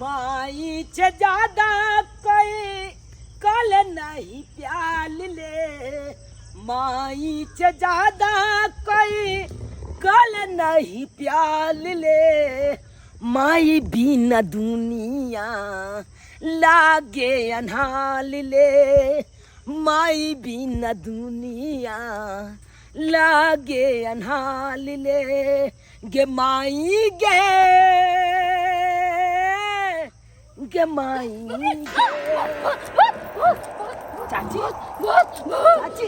माई छे ज्यादा कोई कल नहीं प्याल ले माई छे ज्यादा कोई कल नहीं प्याल ले माई बिना दुनिया लागे अन्हाल ले माई बिना दुनिया लागे अन्हाल ले गे माई गे गे माई गे। चाची चाची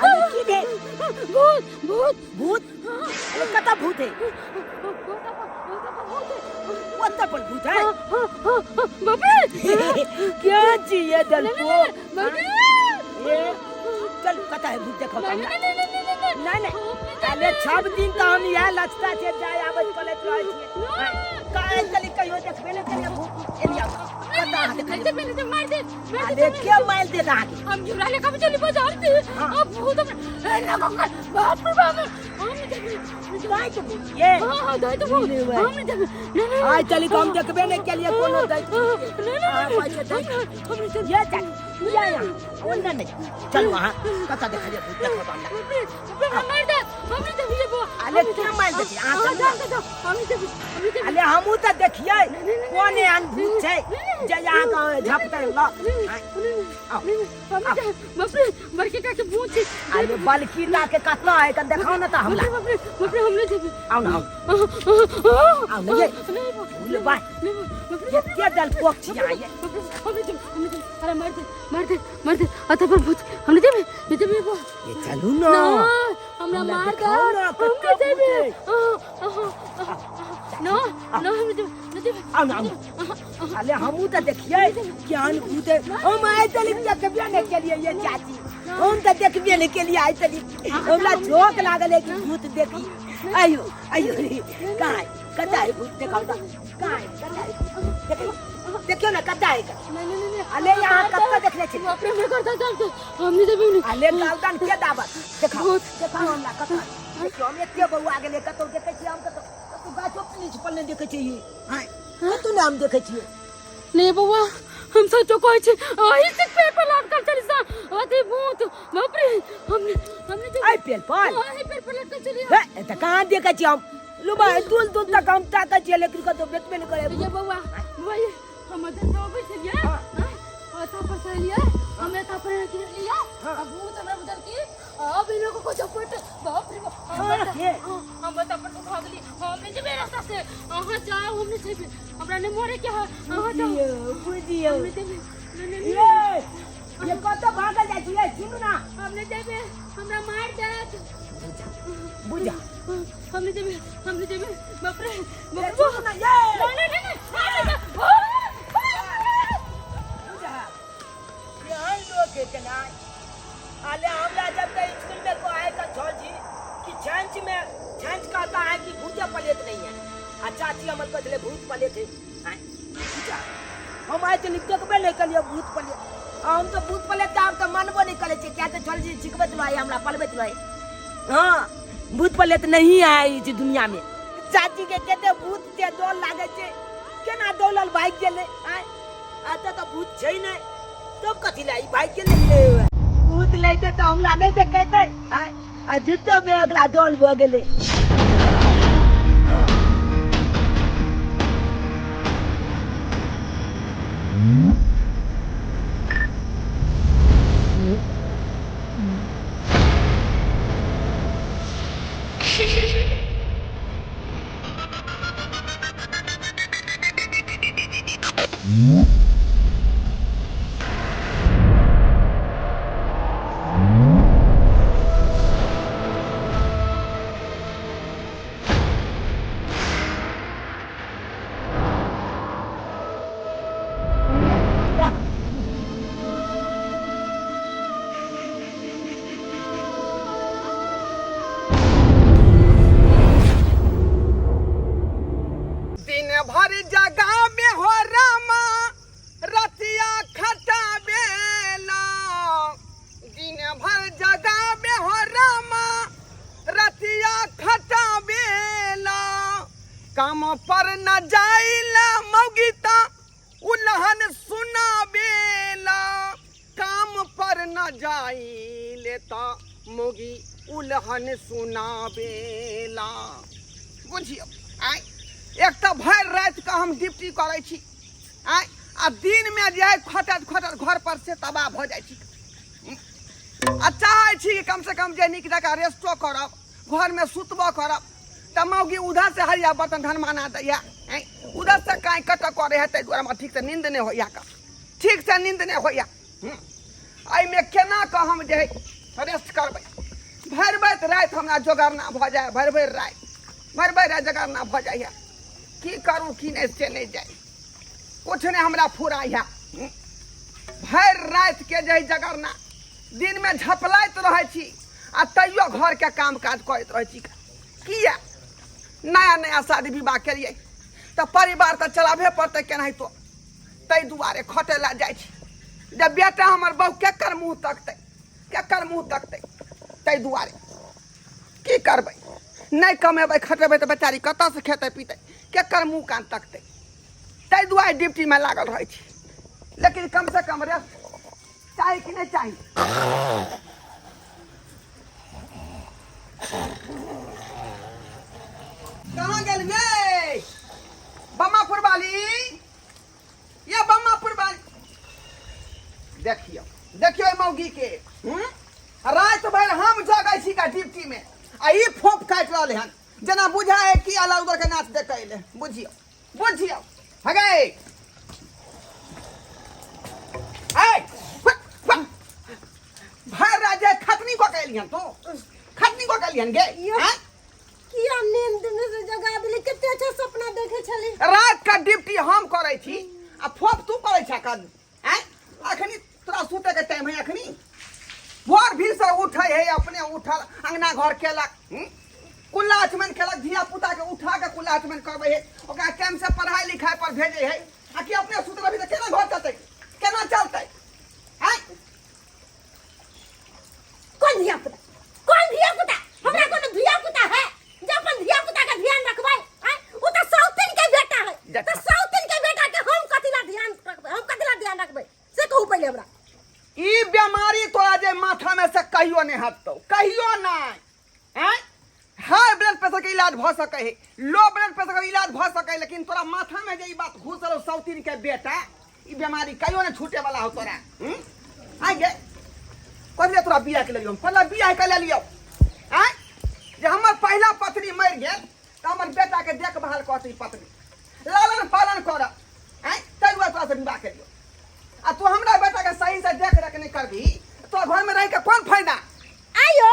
अरे की भेल भूत भूत भूत अरे कतऽ भूत है ओतऽ पर भूत है बाप रे क्या जिए दलपो बाप रे ए चल कतऽ है भूत देखो नहीं नहीं नहीं नहीं नहीं नहीं अरे सब दिन तऽ हम इएह लचता छै जाय आबैत कॉलेज रहै छियै काल्हि चली कहियो देखबे नहि करियै भूत एलिया कतऽ अहाँ देखलियै नहीं पहले तो मार दे मार दे अरे के मारि देत अहाँके हम झुरा लेकर भी चली बाजार से अब भूत हम ना बाप रे बाप हम नहीं देखे दाइ के भूत ये हां हां दाई तो भूत हम नहीं देखे नहीं नहीं आइ चली कम देखबे नहि केलियै कोनो दाइ नहीं अहाँ नहीं कहै छियै दाइ हम नहीं ये चल ये यहाँ ओन्ने नहि चलू अहाँ कतऽ देखलियै भूत देखो तऽ हमरा बाप रे बाप मार दे हम नहीं देखे वो अरे के मारि देतै अहाँ हां चलू जा जा हम नहीं देखे हम नहीं देखे अरे हमहूँ तऽ देखियै कोन एहन भूत छै जे अहाँके झपतै लऽ आउ बाप रे बड़की का के भूत छै अरे बलकी ला के कतऽ है कन देखाउ ने तऽ हमरा बाप रे बाप रे हम नहीं देखे आउ ने आउ आउ ने ये नहीं भूल बा नहीं बाप रे ये के डलपोक छी अहाँ ये अरे मार दे मार दे मार दे अतः पर भूत हमने देबे नहीं देबे वो ये चलू ना ना हमरा हमरा मार दे देखाउ ना, हम कत्ते नहीं देबे भूत ना ना हम नहीं देबे नहीं देबे आउ ने आउ ने अरे हमहूँ तऽ देखियै केहन भूत है हम आइ तक देखबे नहि केलियै ये चाची हम तऽ देखबे नहि केलियै आइ तक हमरा झोंक लागल है कि भूत देखी आइयो आइयो रे कहाँ है कतऽ है भूत देखाउ तऽ कहाँ है कतऽ है देखियौ देखियौ ने कतऽ है नहीं नहीं नहीं अरे यहाँ कतऽ देखने छी बाप रे हमरा करता दर्द हम नहीं देबे नहीं अरे गर्दन के दाबत देखाउ भूत। देखाउ हमरा कतऽ देखियौ हम एते बौआ गेलै कतौ देखै छियै हम कतौ कतौ गाछो पर नहि छुपल नहि देखै छियै आँय कतौ नहि हम देखै छियै नहीं बउआ हम सचो कहै छी ओही से पेड़ पर लटकल चली सा अति भूत बाप रे हमने हमने देख आइ पेड़ पर ओही पेड़ पर लटकल चली हे तऽ कहाँ देखै छियै हम लुबा दूर दूर तक हम ताकै छियै लेकिन कतौ देखबे नहि करै ये बउआ बउआ ये हम अदर से अबै छलियै हाँ। ओतऽ पर चलियै हम एतऽ पर गिरलियै हाँ। आ भूत हमरा बुझल की अब इन लोगों को चपट बाप रे बाप हम हाँ, बता- के? हाँ, हम बता पर तो भागली हम नहीं जेबे रास्ता से अहाँ जाओ हम नहीं जेबे हमरा नहीं मरे के है अहाँ जाओ बुझियौ बुझियौ हम नहीं जेबे नहीं नहीं ये ये कतऽ भागल जाइ छियै सुनू ना हम नहीं जेबे हमरा मार देत बुझा हम नहीं जेबे हम नहीं जेबे बाप रे ये बाप रे सुनू ना ये नहीं नहीं नहीं नहीं मार देत। बुझा केहन लोक है केना अले हमरा जब तक स्कूल में को आए का छो जी कि छंच में छंच कहता है कि भूत पलेत नहीं है आ चाची हमर कहले भूत पलेत है आँय, बुझा हम आइ तक देखबे नहीं कलिए भूत पलेत आ हम तो भूत पलेत के आब तऽ मानबो नहीं करे छियै किया तऽ छल जी सिखबैत रहे हमरा पलबैत रहे हाँ भूत पलेत नहीं है इस दुनिया में चाची के कते भूत छै डर लागे छै केना दौड़ल भागि गेलै आँय एतऽ तऽ भूत छै नहि तब कथी लए ई भागि गेलै भूत लैते तऽ हमरा नहि देखेतै आँय आ झूठो में ओकरा डर भऽ गेलै भर जगावे हो रामा रतिया खटावेला दिन भर जगावे हो रामा रतिया खटावेला काम पर न जाइला मौगीता उलहन सुनावेला काम पर न जाइले त मौगी उलहन सुनावेला। बुझियौ आँय, एक तऽ भरि रातिके हम ड्यूटी करै छी आँय, आ दिनमे जे है खटैत खटैत घर पर से तबाह भऽ जाइ छी। आ चाहै छी कि कमसँ कम जे नीक जकाँ रेस्टो करब, घरमे सुतबो करब, तऽ मौगी उधर से हरिया बर्तन धनमाना दैया आँय, उधर से काँय कटक करै है, ताहि दुआरे हमरा ठीकसँ नींद नहि होइया, कऽ ठीकसँ नींद नहि होइया। एहिमे केना कऽ हम जे है रेस्ट करबै? भरि भरि राति हमरा जोगरना भऽ जाय, भरि भरि राति, भरि भरि राति जोगरना भऽ जाइए। की करू की नहि से नहि जाय, किछु नहि हमरा फुराइए। भरि रातिके जे है जगरना, दिनमे झपलाइत रहै छी आ तैयो घरके काम काज करैत रहै छी। किया नया नया शादी विवाह केलियै तऽ परिवार तऽ चलाबे पड़तै केनाहितो, ताहि दुआरे खटै लए जाइ छी। जे बेटा हमर बहु केकर मुँह तकतै, केकर मुँह तकतै? ताहि दुआरे की करबै, नहि कमेबै खटेबै तऽ बेचारी कतऽसँ खेतै पीतै, केकर मुँह कान तकतै? ताहि दुआरे ड्यूटीमे लागल रहै छी। लेकिन कमसँ कम रेस्ट चाही कि नहि चाही? कहाँ गेल ये बम्मापुर वाली? ये बम्मापुर वाली, देखियौ देखियौ मौगी के। राति भरि हम जगै छी का ड्यूटी में आ ई फोप काटि रहलै हन, जेना बुझाय है कि अलग उधर के नाच देखै ले। बुझियौ बुझियौ हगे भरि राति जे खटनी कऽ के एलिहन, तू खटनी कऽ के एलिहन गे? हैं? किया नींद में से जगा देली? कते अच्छा सपना देखे छली। रात का ड्यूटी हम करै छी आ फोप तू करै छा कन? हैं, अखनी तोरा सुते के टाइम है? अखनी भोर भीड़ से उठे है, अपने उठल अंगना घर केलक, कुल्ला आचमन केलक, धिया पुता के उठा के कुल्ला आचमन करबै है, ओकरा टाइम से पढ़ाई लिखाई पर भेजे है, आ कि अपने सुत रहबी तऽ केना घर चलतै, केना चलतै? हैं, कोन धिया पुता, कोन धिया पुता? हमरा कोनो धिया पुता है जे अपन धिया पुता के ध्यान रखबै? आय, उ त सौतिन के बेटा है। देखा। त सौतिन के बेटा के हम कथी ला ध्यान रखबै, हम कथी ला ध्यान रखबै से कहू पहिले हमरा। ई बीमारी तोरा जे माथा में से कहियो नहीं हटतौ, कहियो नहीं। हैं, हाई ब्लड प्रेशर के इलाज भऽ सकै है, लो ब्लड प्रेशर के इलाज भऽ सकै है, लेकिन तोरा माथा में जे ई बात घुसल हौ सौतीन के बेटा, ई बीमारी कहियो नहीं छूटे वाला हो तोरा। आइ गे, कहलियै तोरा बियाह के लेलियौ, पहला बियाह के लेलियौ आँय, जे हमर पहिला पत्नी मरि गेल तऽ हमर बेटा के देखभाल करतै पत्नी, लालन पालन करत, आँय, ताहि दुआरे तोरा से विवाह केलियौ, आ तू हमरा बेटा के सही से देख रेख नहीं करबी तो घर में रह के कोन फायदा? आइयो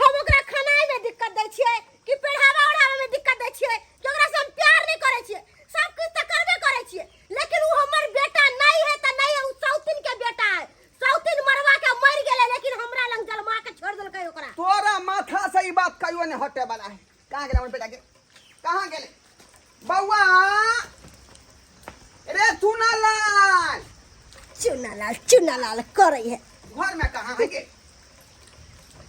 हम ओकरा खानाइ में दिक्कत दै छियै कि पढ़ावा ओढ़ावा में दिक्कत दै छियै कि ओकरा से हम प्यार नहीं करै छियै? सब किछु तऽ करबे करै छियै, लेकिन उ हमर बेटा नहीं है तऽ नहीं है। उ सौतिन के बेटा है, सौतिन मरवा के मर गेलै, लेकिन हमरा लंग जलमा के छोड़ देलकै ओकरा। तोरा माथा से ई बात कहियो नहीं हटे वाला है। कहाँ गेलै हमर बेटा के, कहाँ गेलै बौआ रे? चुनालाल, चुनालाल चुनालाल करै है। घर में कहाँ है गे?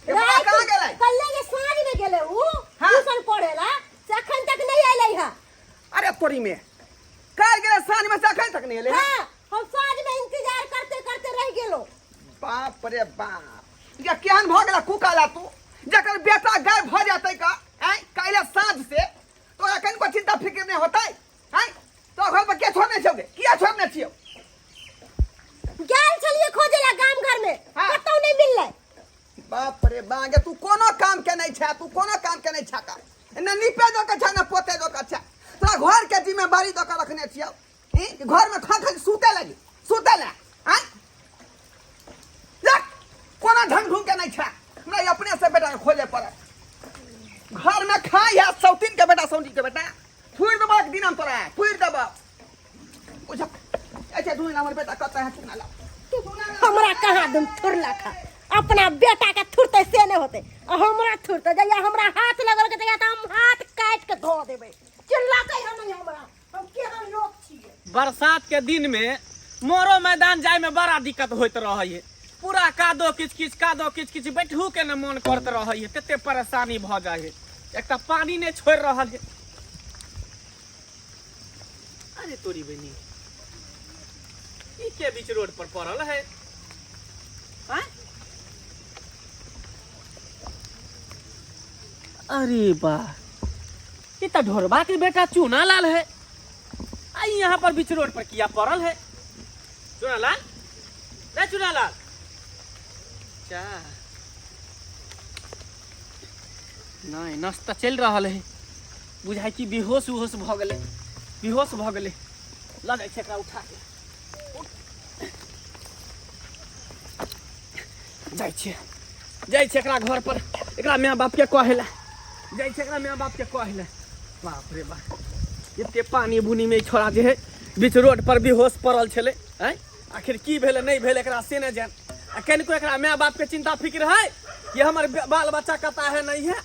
ए बौआ कहाँ गेलै? कल्ले के साँझ में गेलै उ। हाँ। ट्यूशन पढ़ेला से अखन तक नहीं अयलै है। अरे तोरी में, काल्हि गेलै साँझ में से अखन तक नहीं एलै? हाँ, हम साँझ में इंतजार करते करते रह गेलो। बाप रे बाप, ये केहन भऽ गेला कुकाला तू, जकर बेटा गायब भऽ जेतै का आँय काल्हि साँझ से, तोरा कनिको चिंता फिक्र नहि होतै? आँय, तो घर पर के छोड़ने छौ गे? किया छोड़ने छियौ? गेल छलियै खोजे ला गाम घर में। हाँ। कतौ नहीं मिललै। बाप रे बा गे, तू कोनो काम के नहीं छा, तू कोनो काम के नहीं छा का, न निपे दो के छा न पोते दो के छा। तोरा घर के जिम्मेदारी दो के रखने छियौ ई घर में खा खाली सुते लगी, सुते ले आँय, देख कोनो ढंग ढूंढ के नहीं छा। हमरा ई अपने से बेटा के खोजे पड़त। घर में खाई है सौतीन के बेटा, सौतीन के बेटा फूर देबो एक दिन हम तोरा, फूर देबो। बुझ अच्छा ढूंढ हमर बेटा कतऽ है। चुना ला। हमरा कहाँ दुम थुरला खा, अपना बेटा के थुरते से नहीं होते आ हमरा थुरते। जहिया हमरा हाथ लगल के तहिया तऽ हम हाथ काटि के धो देबै। चिल्ला कहियो नहीं हमरा, हम के बरसात के दिन में मोरो मैदान जाय में बड़ा दिक्कत होइत रहै है। पूरा कादो किच किच कादो किच किच बैठू के न मन करत रहै है, कते परेशानी भऽ जाइ है। एक तऽ पानी नहि छोड़ि रहल है। अरे तोरी बहिनी, ई के बीच रोड पर पड़ल है? आँय? अरे बा, ई तऽ ढोरबा के बेटा चूना लाल है। आ यहाँ पर बीच रोड पर किया पड़ल है? चूना लाल, रे चूना लाल, चा नहीं नस तऽ चलि रहल है। बुझाइ कि बेहोश उहोश भऽ गेलै, बेहोश भऽ गेलै। लऽ जाइ छै एकरा उठा के जाइ छियै, जाइ छियै एकरा घर पर, एकरा माय बापके कहै लए जाइ छियै, एकरा माय बापके कहै लए। बाप रे बाप, एते पानी बुनीमे ई छोड़ा जे है बीच रोड पर बेहोश पड़ल छलै। आँय, आखिर की भेलै नहि भेलै एकरा से नहि जान। आ कनिको एकरा माय बापके चिंता फिक्र है कि हमर बाल बच्चा कता है नहीं है?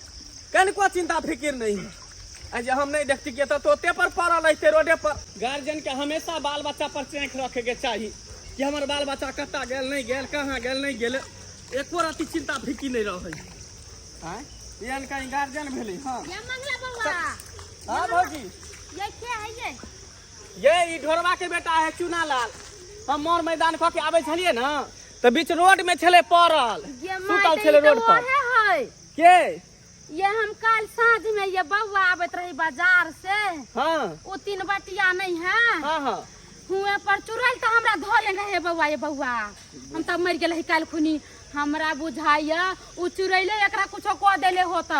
कनिको चिंता फिक्र नहीं है। आ जे हम नहीं देखती के तो ओते पर पड़ल रहते रोडे पर। गार्जियन के हमेशा बाल बच्चा पर चेक रखे के चाही कि हमर बाल बच्चा कता गेल नहीं गेल, कहाँ गेल नहीं गेल, एको रति चिंता फिक्र नहीं रहे। आँय, एहन कहीं गार्जियन भेलै? हाँ ये मंगला बउआ। हाँ भौजी। ये के है ये? ये ई ढोरबा के बेटा है चूना लाल। हम मोर मैदान कऽ के आबै छलियै ने तऽ बीच रोड में छलै पड़ल, ये सुतल छलै रोड पर। है के ये हम काल साँझ में ये बउआ आबैत रही बाजार से। हाँ। वो तीन बटिया नहीं है। हाँ हाँ। हुए पर चुड़ैल तो हमरा धो लेने रहे बउआ। ये बउआ हम तब मर गेल काल खुनी। हमरा बुझाइया उ चुड़ैले एकरा कुछो कऽ देले होता।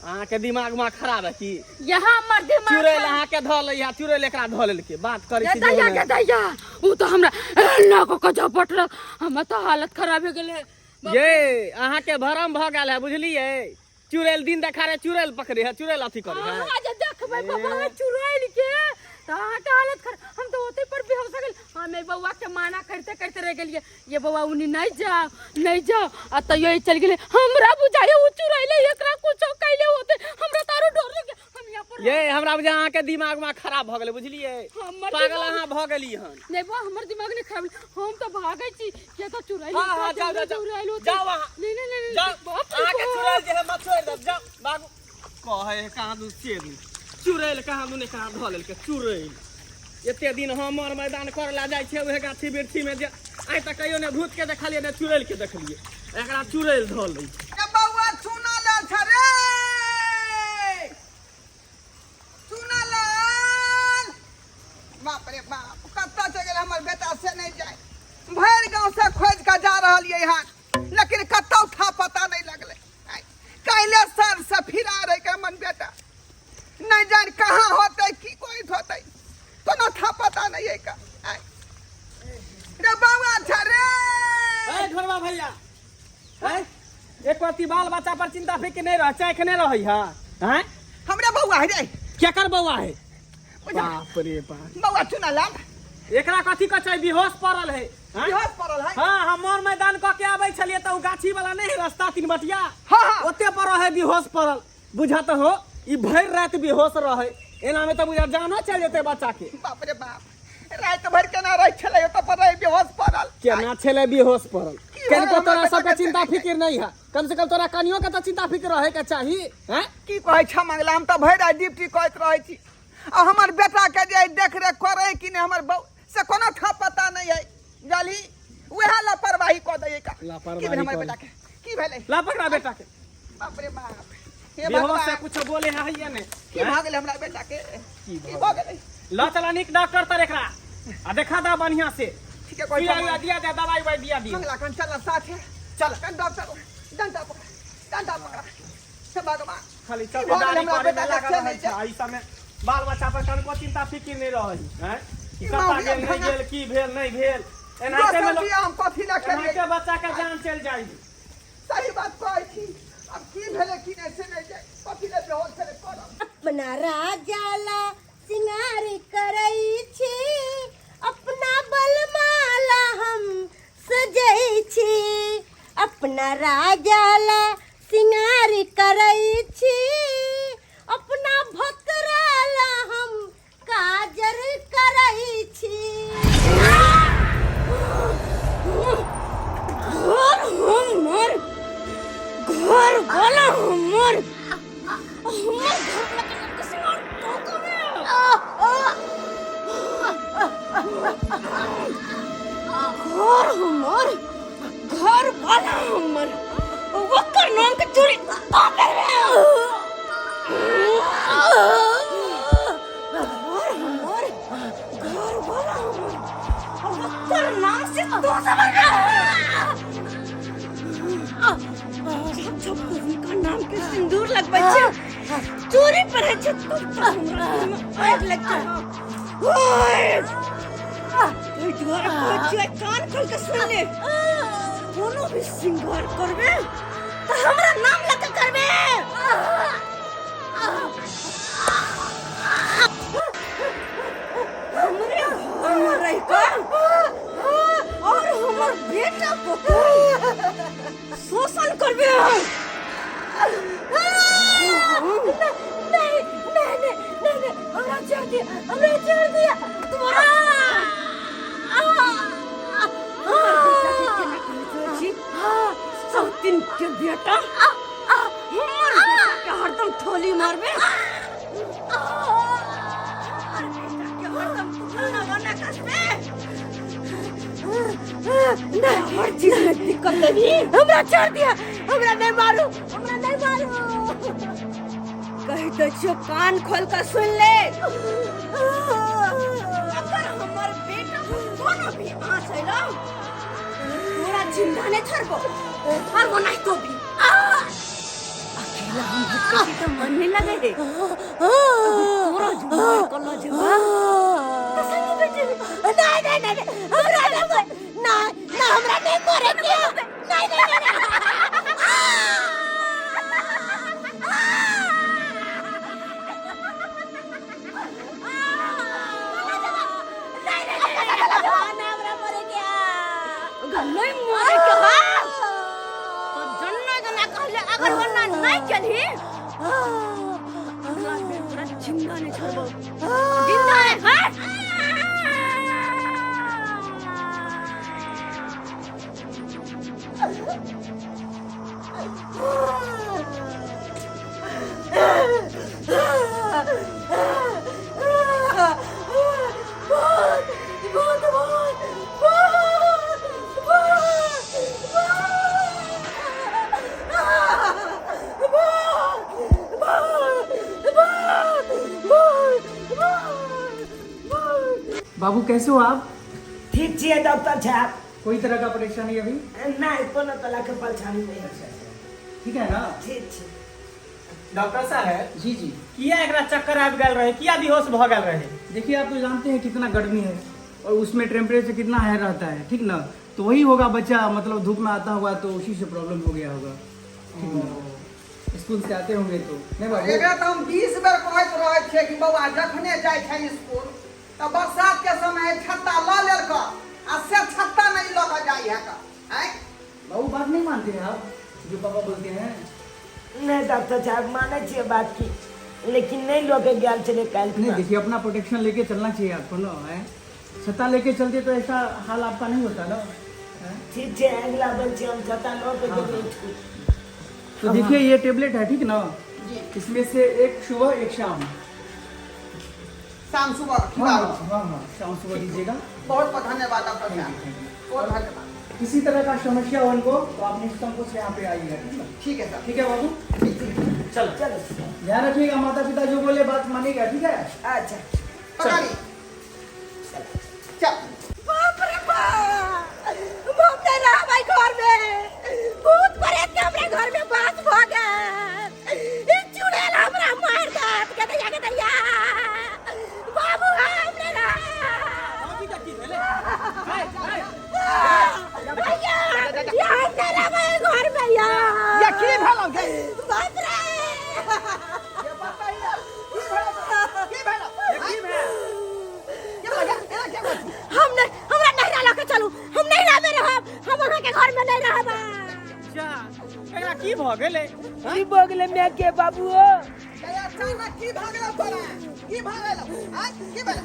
अहाँके दिमाग में खराब है की? यहाँ हमर दिमाग चुड़ैल अहाँके धऽ लै है, चुड़ैल एकरा धऽ लेलकै। बात करै छी दैया जे के दैया, उ तो हमरा एना कऽ के झपटलक, हमर तो हालत खराब हो गेलै। ये अहाँके भरम भऽ गेल है, बुझलियै? चुड़ैल दिन देखारे चुड़ैल पकड़े है, चुड़ैल अथी करे है। अहाँ जे देखबै बाबा चुड़ैल के तऽ अहाँके हालत खराब। हम तऽ ओतै पर बेहोश हो गेल। हम एहि बौआ के माना करते करते रह गेलियै, ये बौआ उनी नहीं जाओ नहीं जाओ, आ तैयो ई चल गेलै। हमरा बुझाइए उ चुड़ैले एकरा कुछो कैले होते, हमरा तारो डर लगे। हम यहाँ पर ये हमरा बुझा अहाँके दिमाग में खराब भऽ गेलै, बुझलियै? हमर पागल दिमाग अहाँ भऽ गेली हन। नहीं बा, हमर दिमाग नहीं खराब, हम तो भागै छी किया तो चुड़ैल हाँ, हाँ, जाओ, जाओ, जाओ। चुड़ैल होते। जाओ अहाँ। नहीं नहीं नहीं जाओ, बाप रे अहाँके बाप। चुड़ैल जे है मछोड़ि देब, जाओ भागू। कहै है कहाँ दू से दू चुड़ैल कहाँ दू ने कहाँ धऽ लेलकै चुड़ैल। एते दिन हमर मैदान कर ला जाइ छै उहे गाछी बिरछी में, जे आइ तक कहियो ने भूत के देखलियै ने चुड़ैल के देखलियै, एकरा चुड़ैल धऽ लै। ए बौआ चूना लाल छ रे, चूना लाल। बाप रे बाप, कतऽ चलि गेल हमर बेटा से नहि जाय। भरि गाँव से खोजि कऽ जा रहलियै हन, लेकिन कतौ था पता नहि लगलै। काल्हि सर से फिरा रहे के हमर बेटा नहीं जान कहाँ होते की कोई होते, कोनो था पता नहीं है का। आय। रे बौआ छ रे। ए ढोरबा भैया, ए एक पति बाल बच्चा पर चिंता फिक्र नहीं रह, चैख नहीं रही है? हैं? हमरा बौआ है रे। केकर बौआ है? बाप रे बाप। बौआ चुना लाल। एकरा कथी कह छै, बेहोश पड़ल है। हैं? बेहोश पड़ल है? हाँ, हम मोर मैदान कऽ के आबै छलियै तऽ उ गाछी वाला नहीं है रास्ता तीन बटिया। हाँ, हाँ। ओते पर रहे बेहोश पड़ल। बुझत हो ई भरि राति बेहोश रहे, एना में तऽ बुझा जानो चलि जेतै बच्चा के। बाप रे बाप, राति भरि केना रहै छलै ओतऽ पर रहे बेहोश पड़ल? केना छलै बेहोश पड़ल? की कनिको भेलै तोरा हमरा सबके बेटा के? चिंता फिक्र नहीं है, कम से कम तोरा कनियो के तऽ चिंता फिक्र रहे के चाही। हैं? की कहै छ मंगला, हम तऽ भरि राति ड्यूटी करैत रहै छी, आ हमर बेटा के जे देख रेख करै कि नहि हमर बौ से कोनो था पता नहीं है। जाली वएह लापरवाही कऽ दैयै का। लापरवाही की भेलै हमर कऽ बेटा के? की भेलै? लापरवाह बेटा के। बाप रे बाप, हे बेहोश से भगवान, कुछ बोले है ये नहीं। की भऽ गेलै हमरा बेटा के? की की भऽ गेलै? ल चला नीक डॉक्टर तर एकरा आ देखा दा बढ़िया से। ठीक है, कोई सुइया उइया दिया दे, दवाई उवाई दिया दियो। मंगला कन चल साथे चल कन डॉक्टर, डंडा पकड़ा, डंडा पकड़ा। हे भगवान, खाली की चल भऽ गेलै दाढ़ी हमरा करे बेटा में के? लागल से रहै नहि छै। छै। एहि समय बाल बच्चा पर कनको चिंता फिक्र नहीं रहै हैं कि की कतऽ मामला गेल नहीं भगा- गेल, की भेल नहीं भेल। एनाहिते में दोसर लोग बियाह हम कथी लए केलियै? एनाहिते बच्चा के जान चलि जाइ। सही बात कहै छी। अब की भेलै की नहि से नहि जाय, कथी लए बेहोश छलै पड़ल? अपना राजाला सिंगार करै छी, अपना बलमाला हम सजै छी। अपना राजाला सिंगार करै छी, अपना भतराला हम काजर करै छी। से तू समझ जब जब तू हुनका नाम के सिंदूर लगबै छै चोरी पर है छै तू तऽ हमरा देह में आगि लागि जाइ ओए एहि दुआरे कहै छियै कान खोल के सुनि ले कोनो भी श्रृंगार करबे तऽ हमरा नाम लऽ के करबे हमरे घर में रह कर और हमर बेटा पुतोह शोषण करबे नहीं नहीं नहीं नहीं नहीं हमरा छोड़ दिया हमरा छोड़ दिया तुम्हारा सौतिन के बेटा हमर बेटा के हरदम ठोली मारबे हमर बेटा के हरदम खाना बना कसबे नहीं हर चीज में दिक्कत देबी हमरा छोड़ दिया हमरा नहीं मारू हमरा नहीं मारू कह दै छियो कान खोल के सुन ले अगर हमर बेटा पर कोनो भी आँच अयलौ तोरा जिंदा नहीं छोड़बो और वो नहीं तो भी अकेला हम भटके छी तो मन नहीं लगे है तोरा जुगाड़ करलो जेबा तो संग बेटे नहीं नहीं नहीं नहीं, हमरा नहीं मर ना ना हमरा नहीं मरे के नहीं नहीं नहीं नहीं। नहीं मरे के बा तो जन्ने जना कहले अगर वरना नहीं चलही अगला बेर तोरा जिंदा नहीं छोड़बो जिंदा नहीं हट बाबू कैसे हो आप ठीक छियै डॉक्टर साहब कोई तरह का परेशानी अभी नहि कोनो तरह के परेशानी नहि अच्छा अच्छा ठीक है ना ठीक छै डॉक्टर साहब जी जी किया एकरा चक्कर आबि गेल रहे किया बेहोश भऽ गेल रहे देखिए आप तो जानते हैं कितना गर्मी है और उसमें टेम्परेचर कितना हाई रहता है ठीक ना तो वही होगा बच्चा मतलब धूप में आता होगा तो उसी से प्रॉब्लम हो गया होगा ठीक ना स्कूल से आते होंगे तो नहीं बाबू एकरा तऽ हम 20 बेर कहैत रहै छियै कि बौआ जखने जाइ छै स्कूल तऽ बरसात के समय छत्ता लऽ लेल कर आ से छत्ता नहि लऽ कऽ जाइ है कऽ आँय बाबू बात नहीं मानते हैं आप जो पापा बोलते हैं नहि डॉक्टर साहब मानै छियै बात की लेकिन नहि लऽ के गेल छलै काल्हि नहीं देखिए अपना प्रोटेक्शन लेके चलना चाहिए आपको ना है छत्ता लेके चलते तो ऐसा हाल आपका नहीं होता ना हैं? ठीक छै अगिला बेर छै हम छत्ता लऽ के जेबै स्कूल तो देखिए ये टेबलेट है ठीक ना इसमें से एक सुबह एक शाम शाम सुबह हाँ खिलाओ हाँ हाँ शाम सुबह दीजिएगा बहुत बहुत धन्यवाद डॉक्टर साहब बहुत धन्यवाद किसी तरह का समस्या हो उनको तो आप निसंकोच यहाँ पे आइएगा ठीक ना ठीक है सर ठीक है बाबू चलो चलो ध्यान रखिएगा माता पिता जो बोले बात मानिएगा ठीक है अच्छा पकड़ी चल बाप रे बाप हम नहीं रहबै घर में भूत प्रेत के हमरा घर में बास भ गेल ई चुड़ैल हमरा मार देत के दैया के दैया बाबू हम नहीं रहब भैया ये हम नहीं रहबै घर में यार ये की भेलौ गे बाप रे ये बताइए की भेलौ की भेलौ की भेलौ के भेलौ एना के बात हम नहीं हमरा नहीं लऽ के चलू हम नहीं रहबे रहब हम अहाँ के घर में नहीं रहब जा एकरा की भऽ गेलै की भऽ गेलै माय के बाबू हो ये अचानक की भऽ गेलौ तोरा की भऽ गेलौ आँय की भेलौ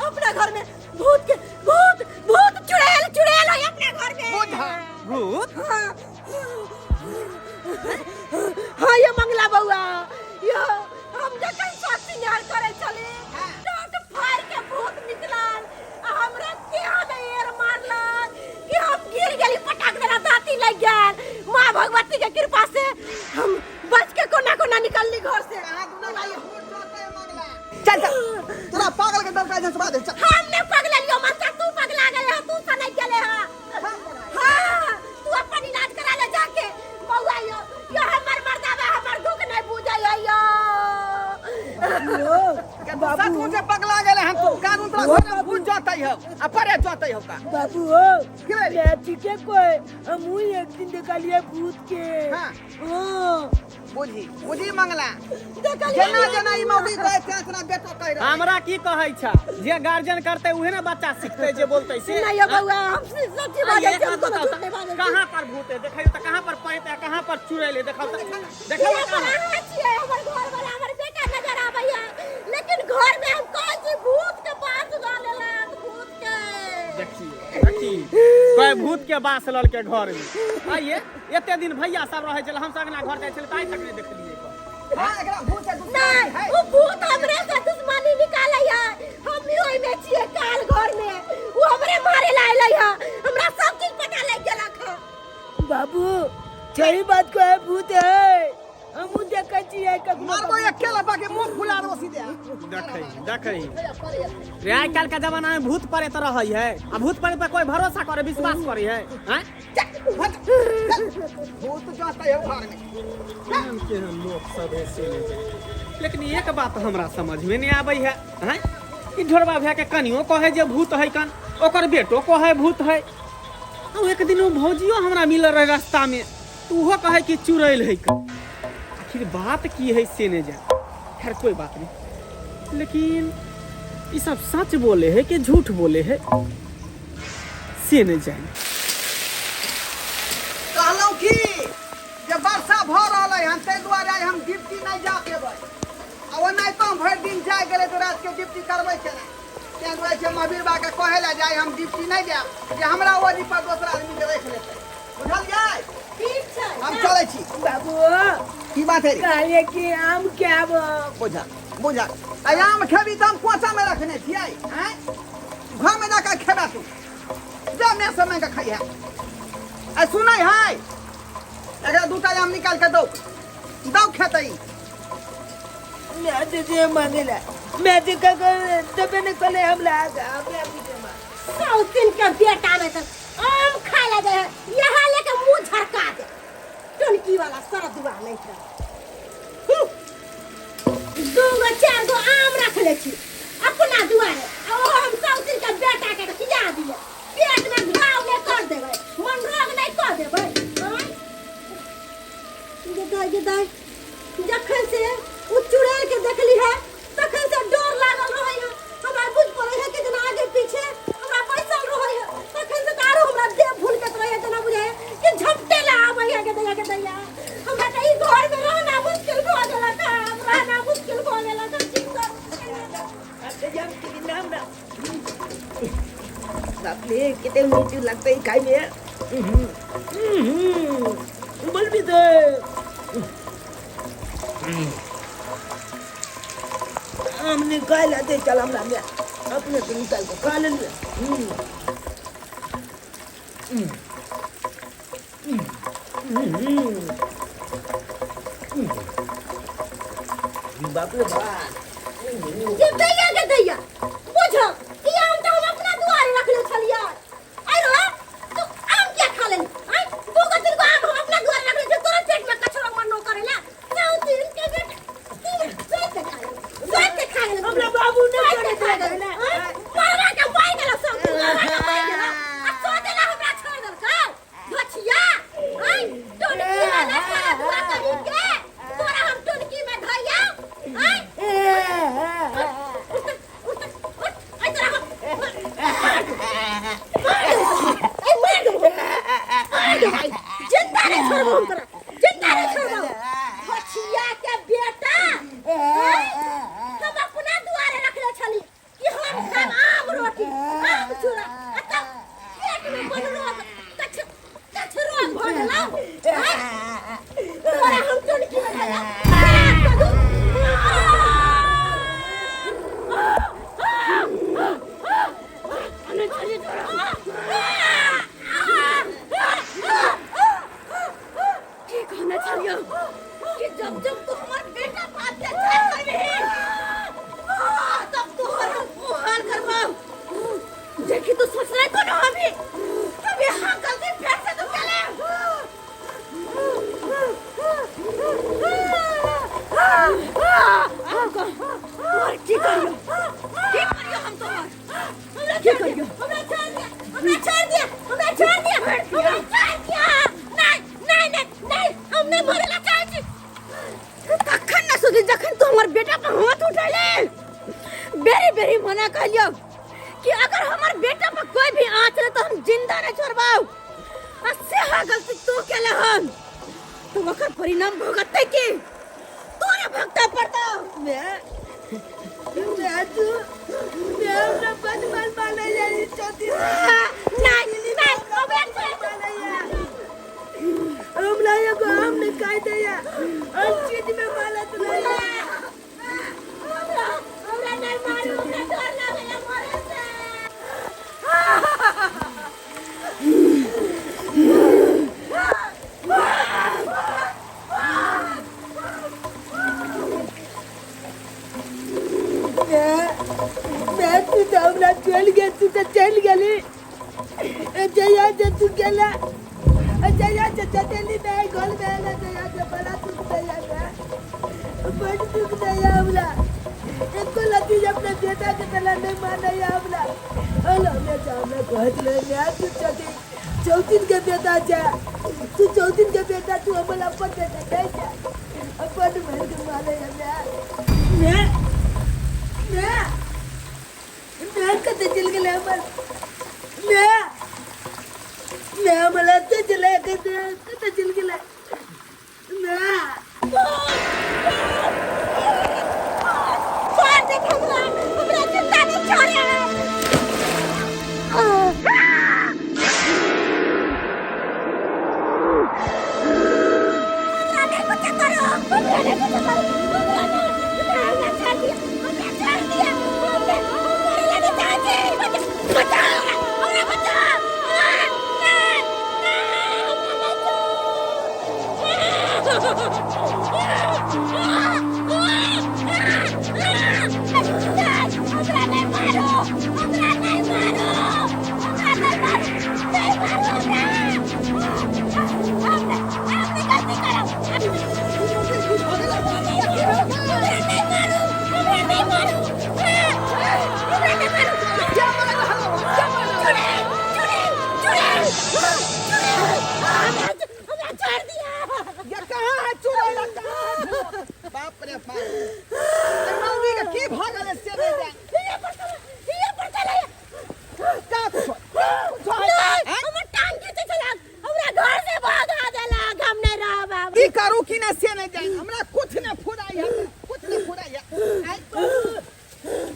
अपना घर में भूत के भूत भूत चुड़ैल चुड़ैल है अपना घर में भूत हाँ हाँ ये मंगला बउआ ये हम जखन शौक सिंगार करे छली टोट फाड़ के भूत निकलल आ हमरा देह में एर मारलक कि हम गिर गेली पटाक देना दाँती लग गेल माँ भगवती के कृपा से हम बच के कोना कोना निकलली घर से कहाँ दुना भाई होठ चलते मंगला चल चल तोरा पागल के डर का सुबह दे चल हम ने पगललियो माता तोरा घर में भूत जतै हौ आ परे जतै हौ का बाबू हो की भेलै? मैं ठीके कोई हम हुई एक दिन देखा लिए भूत के हाँ। हाँ। बुझी बुझी मंगला जेना जेना ई मौगी कहै तेना तेना बेटो कहि रहल हमरा की कहै छ जे गार्जियन करतै उहे ने बच्चा सिखतै जे बोलतै से नहीं यो बउआ हम सच्ची बाजै छी, हम कोनो झूठ नहीं बाजै छी। कहाँ पर भूत है देखियो त कहाँ पर पैत है कहाँ पर चुड़ैल है देखाओ त देखो ये पर अहाँ छियै हमर घर वाला हमर बेटा नजर आबैया लेकिन घर में हम कहै छी भूत के बास लऽ लेलक भूत के। देखिए देखी कोई भूत के बास ललके घर में आइए एते दिन भैया सब रहै छलै हम सब अंगना घर जाइ छलै तऽ आइ तक नहि देखलियै हाँ एकरा भूत से दुश्मनी नहीं है वो भूत हमरे से दुश्मनी निकालै है हम भी ओहि में छियै काल घर में वो हमरे मारे ला अइलै है हमरा सब चीज पता लग गेलक है। बाबू सही बात को है भूत है हम देखै छियै कखनो मारबो अकेला बाकी मुंह फुला देबो सीधे। देखै देखै रे आइ काल्हि के जमाना में भूत प्रेत रहै है आ भूत प्रेत पर कोई भरोसा करे विश्वास करे है हैं भूत जतै हौ घर में। केहन केहन लोक सब है से नहि जाने। लेकिन एक बात हमरा समझ में नहीं आबै है हैं ई ढोरबा भैया के कनियो कहे जे भूत है कन ओकर बेटो कहे भूत है आ एक दिन ओ भौजियो हमरा मिलल रहे रास्ता में तो उहो कहे कि चुड़ैल है कन आखिर बात की है से नहीं जाने। खैर कोई बात नहीं लेकिन ई सब सच बोले है कि झूठ बोले है से नहीं जाने। कहलहुँ की जे वर्षा भऽ रहल है हन ताहि दुआरे आइ हम ड्यूटी नहि जा पेबै आ ओनाहितो हम भरि दिन जाय गेलै तऽ रातिके ड्यूटी करबै केना ताहि दुआरे छै महावीर बाबा के कहै लए जाय हम ड्यूटी नहि जायब जे हमरा ओहि पर दोसर आदमी के राखि लेतै बुझलियै ठीक छै हम चलै छी। बाबू की बात है रे? कहलिए कि आम के आब बुझा बुझा आ आम खेबी तऽ हम कोचा में रखने छियै आँय घर में जाकर खेबा तू जा मैं समय के खइहे आ सुनै है एकरा दूटा आम निकाल के दौ दौ खेतै। मैं तो जे मांगेला मैं तो का तबे न कले हम लाग हमरा बुझे मा सौतिन के बेटा ने तो आम खाय ला दे यहाँ लेके मुंह झरका दे टोनकी वाला सरदुआ नहीं था। दू गो चार गो आम रख ले छी अपना दुआरे आ ओहो हम सौतिन के बेटा के खिया दिए पेट में घाव नहीं कर देबै मन रोग नहीं कर देबै आँय? गे दाइ गे दाइ जखन से ओ चुड़ैल के देखली है तखन से डर लागल रहै है हमरा बुझ पड़ै है कि जेना आगे पीछे हमरा बैसल रहै है तखन से तऽ आरो हमरा देह भुलकैत रहै है जेना बुझाइ है कि झपटे ला आबै है गे दैया गे दैया हमरा तऽ ई घर में रहना मुश्किल भऽ गेलक है रहना मुश्किल भऽ गेलक है की करू। अच्छा जाम के नाम ना बाप रे कितने मीठू लगता है खाई में। बोल भी दे हम निकाल लाते चल हम लाते अपने से निकाल के खा ले। बाप रे बाप जे दैया के दैया बुझ ई आम तऽ हम अपना दुआरे रखले छलियै आइ रो तू आम किया खा लेली आइ दू गो तीन गो आम हम अपना दुआरे रखले छियै तोरा पेट में कचरा मनो करेला सौ तीन के बेटा तीन सोच के खा लेली सोच के खा गेली हमरा बाबू नहि सोच के खा गेली आँय? मरवा के मर गेलो सौ तीन मरवा के मर गेलो आ सोचला हमरा छोड़ देलकौ धोछिया आइ टोनकी वाला तोरा दुआ करी के तोरा हम टोनकी में धइया आइ उठ उठ उठ आइ तोरा हम मार देबो मार देबो आइ जिंदा नहीं छोड़बो हम तोरा जिंदा नहीं छोड़बो धोछिया के बेटा आइ हम अपना दुआरे रखले छली कि हम खाब आम रोटी आम चूड़ा आ तब पेट में कोनो रोग कछ कछ रोग भऽ गेलौ आँय? तोरा हम टोनकी में धइया कदू की कहने छलियो कि जब जब तू हमर बेटा बाप के छेड़ करबिही तब तोहर हम हाल करबाऊ। देखी तू सोचले कोनो अभी अभी हाँ गलती फिर से तू केले। तोहर की करियो की करियो हम तोहर। हमरा छोड़ दिया, हमरा छोड़ दिया, हमरा छोड़ दिया, हमरा छोड़ दिया, हमरा छोड़ दिया। नहीं नहीं नहीं नहीं, हम नहीं मरेला चाहै छी। तखन न सोची जखन तू हमर बेटा पर हाथ उठेले। बेरी बेरी मना कहलियो कि अगर हमर बेटा पर कोई भी आँच ले तो हम जिंदा नहीं छोड़बाऊ, आ सेहा गलती तू केले हन तो ओकर परिणाम भुगतते की तोरे भुगते पड़तो। मैं मैं तू मैं हमरा बदमाश माने जाई चौथी। नहीं नहीं, हमरा छोड़। हमरा एगो आम नहीं खाई दैया, हम चीज में मालत नहीं। हमरा हमरा नहीं मारू, हमरा डर लागैया मरे से। मैं मैं तू तो हमरा चल गेल, तू तो चल गेली। जया जे तू गेला, जया जे चटेली में गोल में ना, जया जे बड़ा दुख दैया, मैं बड़ दुख दैया हमरा। एको लती अपने बेटा के तला नहीं मानैया हमरा। हेलो मैं जा मैं कहत ले मैं तू चटी चौथिन के बेटा जा, तू चौथिन के बेटा, तू हमर अपन बेटा नहीं जा, अपन मर के मानैया। मैं मैं मैं मैं कते चल गेलै हमर, मैं मैं हमरा ते चले कते कते चल गेलै मैं। छोड़ दे हमरा, हमरा जिंदा नहीं छोड़े। हमरा नहीं कुछ करो, हमरा नहीं कुछ करो, हमरा नहीं, हमरा हमरा छोड़ दिया, हमरा छोड़ दिया, हमरा हम मरे ला नहीं चाहै छी। बचाओ हमरा, हमरा बचाओ। नहीं नहीं, हमरा नहीं हमरा नहीं मारो, हमरा नहीं मारो, हमरा नहीं मारो, नहीं मारो हमरा। हम हम नहीं गलती करब। हमरा नहीं मारो, हमरा नहीं मारो, हमरा नहीं मारो। चुड़ैल, चुड़ैल, चुड़ैल, चुड़ैल, हमरा हमरा छोड़ दिया। ये कहाँ है चुड़ैल, कहाँ है भूत? बाप रे बाप, ए मौगी के की भऽ गेलै से नहि जान। हिये पर चला, हिये पर चला। का कुछो कुछो है? नहीं, हमर टांग खींचे छलक, हमरा घर से भगा देलक, हम नहीं रहब आब। की करू की नहि से नहि जान, हमरा कुछ नहि फुराइ है, कुछ नहि फुराइ है। आइ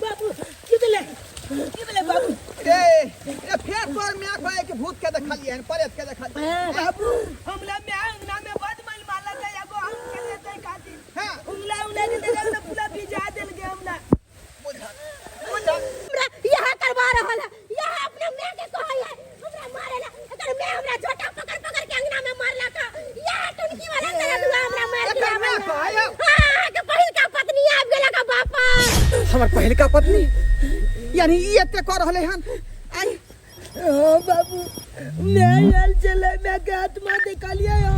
बाबू की भेलै, की भेलै बाबू? रे रे, फेर तोर माय कहै कि भूत के देखलियै हन, प्रेत के देखलियै। बाबू हमरा मैं अंगना में बद मल मारल है एगो हम के लेते खातिर। हाँ। उंगला उंगला के देलक त पूरा भिजा देल के हमरा। बुझल बुझल। हमरा यहाँ करवा रहल है, यहाँ अपना माय के कहै है हमरा मारेला। एकर माय हमरा झोटा पकड़ पकड़ के अंगना में मारलक है। यहाँ टुनकी वाला दरदुआ हमरा मार के एकर माय आबै है। कहै है? हाँ, के पहिलका पत्नी आबि गेलक है वापस। हमर पहिलका पत्नी यानी ई एते कऽ रहलै हन? आइ हाँ बाबू, मैं आयल छलै, मैं के आत्मा देखलियै हँ।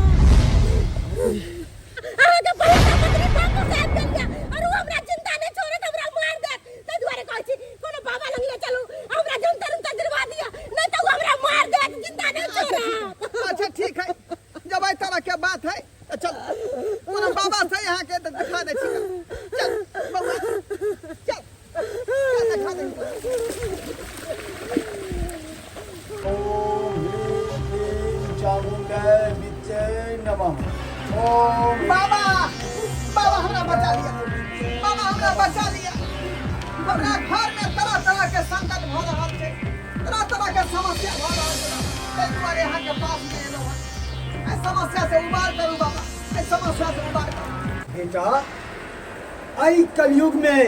अहाँके पहिलका पत्नी वापस आबि गेल यऽ और ओ हमरा जिंदा नहि छोड़त, हमरा मार देत। ताहि दुआरे कहै छी कोनो बाबा लग ले चलू, हमरा जंतर उंतर दिलवा दिअ, नहि तऽ ओ हमरा मार देत, जिंदा नहि छोड़त। अच्छा ठीक है, जब एहि तरह के बात है तऽ चल कोनो बाबा से यहाँ के देखा दै छी। चल बौआ, चल चल देखा दै छी। ओम ह्रीं क्लीं चामुण्डै विच्चै नमः। ओम बाबा, बाबा हमरा बचा लिया, बाबा हमरा बचा लिया। हमरा घर में तरह तरह के संकट भऽ रहल छै, तरह तरह के समस्या भऽ रहल छै, ताहि दुआरे अहाँके पास में एलहुँ हन। एहि समस्या से उबार करू बाबा, एहि समस्या से उबार करू। बेटा, एहि कलयुग में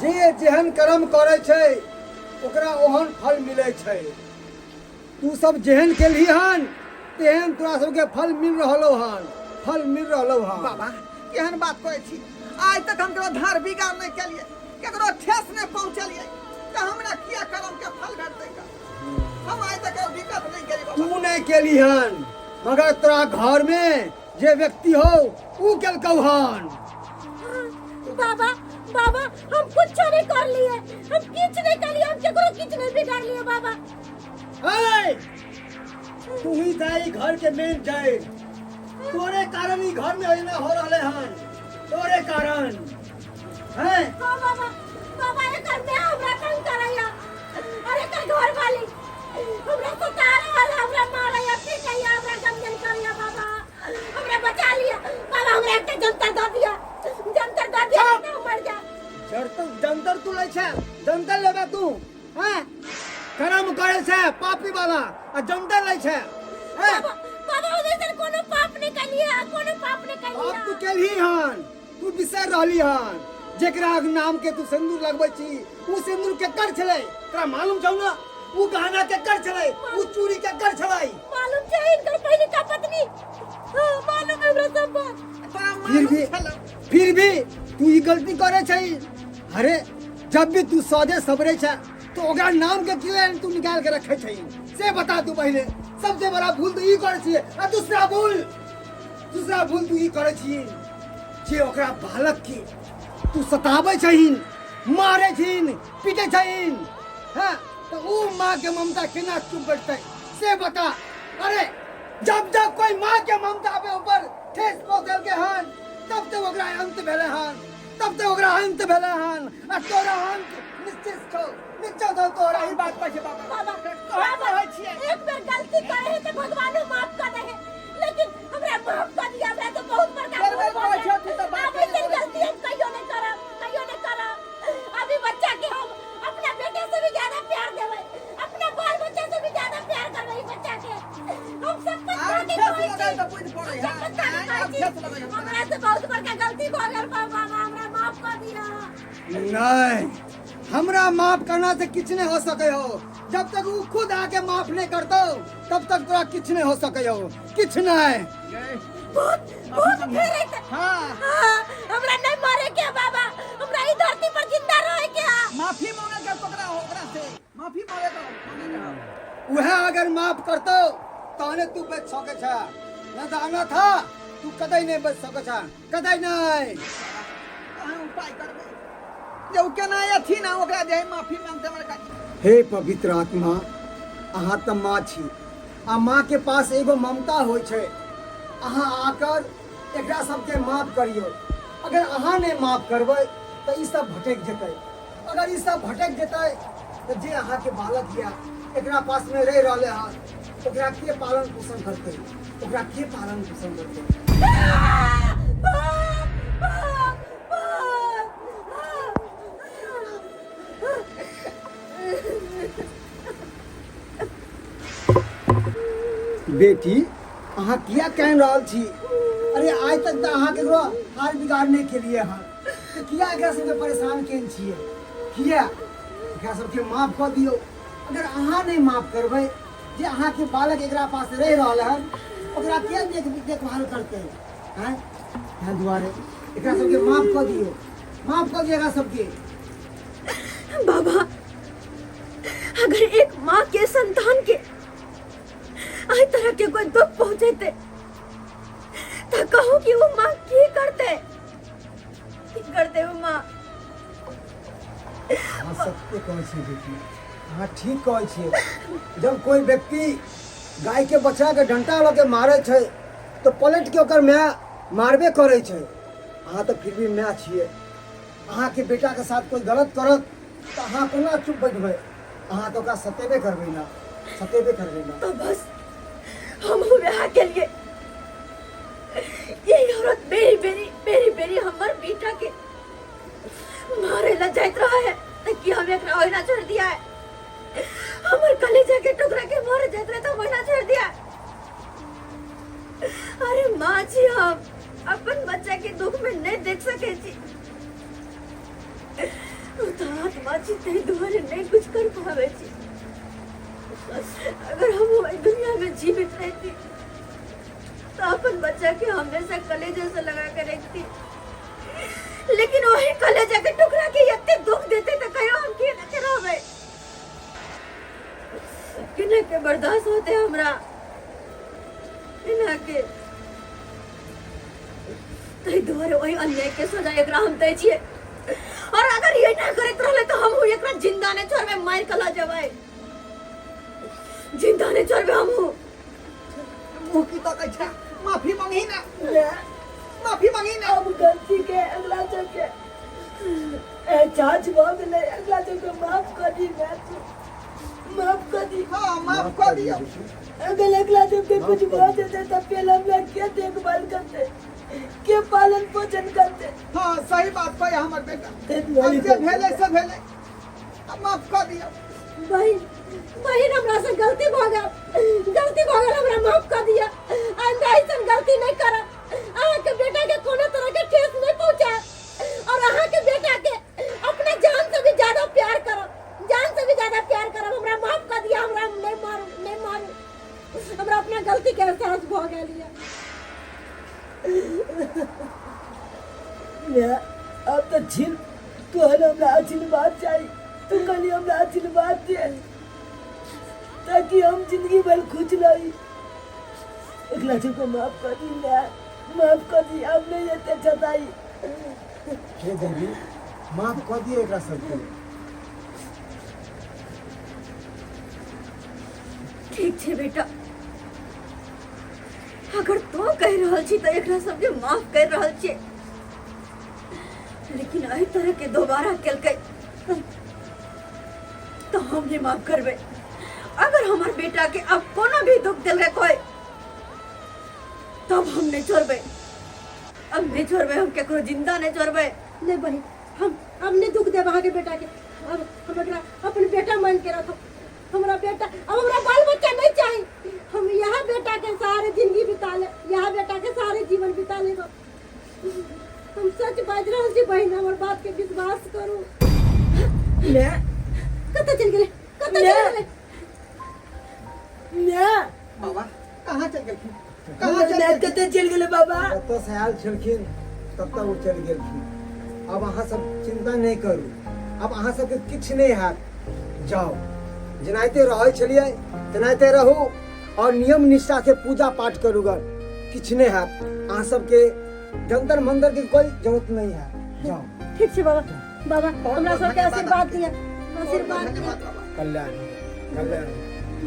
जे जेहन कर्म करै छै ओकरा ओहन फल मिलै छै। तू सब जेहन केलही हन तेहन तोरा सबके फल मिल रहलो हन, फल मिल रहलो हन। बाबा केहन बात कहै छी, आइ तक हम केकरो धार बिगाड़ नहि केलियै, केकरो ठेस नहि पहुँचलियै, तऽ हमरा किया कर्म के फल भेटतै? हम आइ तक केकरो दिक्कत नहि केलियै बाबा। तू नहि केली हन, मगर तोरा घर में जे व्यक्ति हो ऊ केलकौ हन। बाबा, बाबा हम कुछ नहीं कर लिए, हम किछ नहीं कर लिए, हम केकरो किछ नहीं बिगाड़ केलिए बाबा। ए, तू ही जाई घर के मेन जाए, तोरे कारण ई घर में एना हो रहले हन, तोरे कारण हैं। हाँ बाबा, बाबा एकर में हमरा तंग करैया और एकर घर वाली हमरा सता रहल, हमरा मारैया पीटैया, हमरा गंजन करैया। बाबा हमरा बचा लिया बाबा, हमरा एकटा जंतर दऽ दिया, जंतर दऽ दिया चुप! ना मर जा। जंतर जंतर तू लै छै, जंतर लेबे तू हैं? करम करे छै पापी वाला आ जंतर लै छै हैं? बाबा बाबा हम ऐसन कोनो पाप नहीं कलिए, कोनो पाप नहीं कलिए। पाप तू केलही हन, तू बिसरि रहली हन। जेकरा नाम के तू सिंदूर लगबै छी उ सिंदूर केकर छलै तोरा मालूम छौ ना? उ गहना केकर छलै, उ चूड़ी केकर छलै? मालूम छै इनकर पहले का पत्नी। हाँ, मालूम है हमरा सब बात। तोरा फिर मालूम भी छलौ। फिर भी तू ई गलती करे छै। अरे जब भी तू सौदे सबरे छै तो ओकरा नाम के क्यों तू निकाल के रखे छै से बता तू पहले। सबसे बड़ा भूल तो ई करे छियै आ दूसरा भूल तू ई करे छियै जे ओकरा बालक के तू सताबै छहिन, मारै छहिन, पीटै छहिन। हाँ, तो ऊ माँ के ममता केना चुप बैठतै से बता। अरे जब जब कोई माँ के ममता पे ऊपर ठेस पहुँचल के हन तब तक ओकरा अंत भेलै हन, तब तक ओकरा अंत भेलै हन आ तोरा अंत निश्चित छौ, निश्चित छौ तोरा। सही बात कहै छै बाबा। बाबा कहै बाबा कहै छियै। एक बेर गलती करे है तो भगवानो माफ कर दे है, लेकिन हमरा माफ कर दिया, हमरा तो बहुत बड़का बेर बेर भूल भऽ कहै गेल। छौ तू तऽ बात आब ऐसन करै गलती हम कहियो नहीं करब, कहियो नहीं करब। अभी बच्चा के हम अपना बेटे से भी ज्यादा प्यार देबै, अपना बाल बच्चा से भी ज्यादा प्यार करबै ई बच्चा के। हम सब आब पत्ता के ठेस कहै लगै छी, तऽ बुझि पड़ै हम है। सब पत्ता के आँय, कहै आब छी, ठेस लगै है। हमरा से बहुत बड़का गलती भऽ गेल बाबा, हमरा माफ कर दिअ। नहीं, हमरा माफ करना से किछु नहीं हो सके हो। जब तक वो खुद आके माफ नहीं करतो तब तक तोरा किछु नहीं हो सके हो, किछु नहीं। भूत भूत फेरे त हाँ। हाँ, हमरा नहीं मरे के बाबा, हमरा ई धरती पर जिंदा रहे के है। माफी मांगे के ओकरा ओकरा से माफी मांगे के मांगे के हौ। वह अगर माफ करतो तहने तू बच सके छा, न तो अन्यथा तू कतई नहीं बच सके छा, कतई नहीं। अहाँ उपाय करबै जे ओ केना अथी ना ओकरा जे माफी मांगते हमरा काज। हे पवित्र आत्मा, अहाँ तऽ माँ छी आ माँ के पास एगो ममता होइ छै। अहाँ आकर एकरा सबके माफ करियौ। अगर अहाँ नहि माफ करबै तऽ ई सब भटकि जेतै। अगर ई सब भटकि जेतै तऽ जे अहाँके बालक यऽ एकरा पासमे रहि रहलै हन ओकरा के पालन पोषण करतै, ओकरा के पालन पोषण करतै? बेटी, अहाँ किया कानि रहल छी? अरे आइ तक तऽ अहाँ केकरो हाल बिगाड़ नहि केलियै हन, तऽ किया एकरा सबके परेशान केने छियै? किया? एकरा सबके माफ कऽ दियौ। अगर अहाँ नहि माफ करबै, जे अहाँके बालक एकरा पास रहि रहल हन ओकरा के देखभाल करतै? आँय, ताहि दुआरे एकरा सबके माफ कऽ दियौ, माफ कऽ दियौ एकरा सबके। बाबा, अगर एक माँ के संतान के एहि तरह के कोई दुख पहुंचेते तो कहू कि वो माँ की करते, की करते वो माँ? अहाँ सत्य कहै छियै बेटी, अहाँ ठीक कहै छियै। जब कोई व्यक्ति गाय के बच्चा के डंटा लऽ के मारै छै तऽ पलटि के ओकर माय मारबे करै छै। अहाँ तऽ फिर भी माय छियै। अहाँके बेटाके साथ कोई गलत करत तऽ अहाँ कोना चुप बैठबै? अहाँ तऽ ओकरा सतेबे करबै ना, सतेबे करबै ना। तो बस हम वह के लिए यही औरत बेरी बेरी बेरी बेरी हमर बेटा के मारे ला जाइत रहा है त कि हम एकरा ओहिना छोड़ दिया है। हमर कलेजा के टुकड़ा के मारे जाइत रहे तो ओहिना छोड़ दिया। अरे माँ जी, हम अपन बच्चा के दुख में नहीं देख सके छी। ओ तो आत्मा छी, ताहि दुआरे नहीं कुछ कर पावे छी। अगर हम ओहि दुनिया में जीवित रहती तो अपन बच्चा के हमेशा कलेजा से लगा के रखती, लेकिन वही कलेजा के टुकड़ा के एते दुख देते तो कहियो हम के ना रहबै, केना के बर्दाश्त होते हमरा, केना के? ताहि दुआरे ओहि अन्याय के सजा एकरा हम दै छियै, और अगर ये ना करैत रहले तो हम एकरा जिंदा नहीं छोड़बै, मारि के लऽ जेबै। जिंदा नहीं छोड़बे हमहू। मुँह की तकै छै, माफी मांगी ना, माफी मांगी ना। अब गलती के अगला चल के ए चाच भऽ गेलै, अगला चल के माफ कर दी मैं, तू माफ कर दी। हाँ माफ कर दियौ। अगर अगला जब के कुछ भऽ जेतै तऽ पहले हमरा के देखभाल करते, के पालन पोषण करते? हाँ सही बात कहे हमर बेटा, ताहि दुआरे अब जे भेलै से भेलै, अब माफ कर दियौ। बहिन, बहिन हमरा से गलती भऽ गेल, गलती भऽ गेल, हमरा माफ कर दिअ। आइंदा ऐसन गलती नहीं करब। अहाँके बेटा के कोनो तरह के ठेस नहीं पहुंचायब और अहाँके बेटा के अपना जान से भी ज्यादा प्यार करब, जान से भी ज्यादा प्यार करब। हमरा माफ कर दिअ, हमरा नहीं मारू, नहीं मारू, हमरा अपना गलती के एहसास भऽ गेल यऽ। मैं अब तो छिल तोहर हमरा आशीर्वाद चाही, तू कनी हमरा आशीर्वाद दे ताकि हम जिंदगी भर खुश रही। एकला को माफ कर दी मैं, माफ कर दी, अब नहीं एते चताई। हे देवी माफ कऽ दियौ एकरा सबके। ठीक छै बेटा, अगर तो कहि रहल छी तऽ एकरा सबके माफ कर रहल छियै, लेकिन एहि तरह के दोबारा केलकै तऽ हम नहि माफ करबै। अगर हमर बेटा के अब कोनो भी दुख देलकै कोई तब हम नहीं छोड़बै, अब नहीं छोड़बै, हम केकरो जिंदा नहीं छोड़बै। नहीं बहिन, हम नहीं दुख देब अहाँके बेटा के। अब हम एकरा अपन बेटा मान के रखब। हमरा बेटा, अब हमरा बाल बच्चा नहीं चाही, हम यहाँ बेटा के सारे जिंदगी बिता ले, यहाँ बेटा के सारे जीवन बिता लेब। हम सच बाजि रहल छी बहिन, हमर बात के विश्वास करू। मैं कतऽ चलि गेलै, कतऽ चलि गेलै? मैं बाबा कहाँ चलि गेलखिन, कहाँ हमर चलि माय गेलखिन? कतऽ चलि गेलै बाबा? जतऽ से आयल छलखिन ततऽ ओ चलि गेलखिन। आब अहाँ सब चिंता नहि करू, आब अहाँ सबके किछु नहि हैत। जाउ, जेनाहिते रहै छलियै तेनाहिते रहू और नियम निष्ठा से पूजा पाठ करू गर, किछु नहि हैत। अहाँ सबके जंतर मंतर के कोई जरूरत नहीं है, जाओ। ठीक छै बाबा, बाबा बहुत हमरा बहुत सबके धन्यवाद आशीर्वाद अहाँके। दिअ, बहुत आशीर्वाद बहुत दिअ। धन्यवाद बाबा। कल्याण हो, कल्याण हो।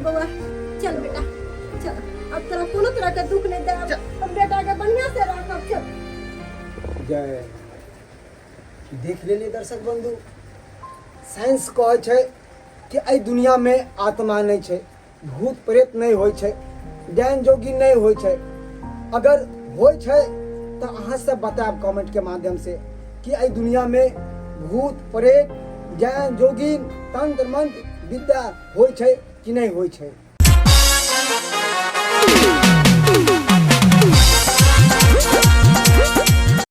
बौआ चल बेटा चल, अब तोरा कोनो तरह के दुख नहीं देब, हम बेटा के बढ़िया से राखब। चल। जय। देख लेलियै दर्शक बंधु, साइंस कहै छै कि एहि दुनियामे आत्मा नहि छै, भूत प्रेत नहि होइ छै, डायन जोगी नहि होइ छै। अगर होइ छै तऽ अहाँ सब बतायब कमेंटके माध्यमसँ कि एहि दुनियामे भूत प्रेत डायन जोगी तंत्र मंत्र विद्या होइ छै कि नहि होइ छै।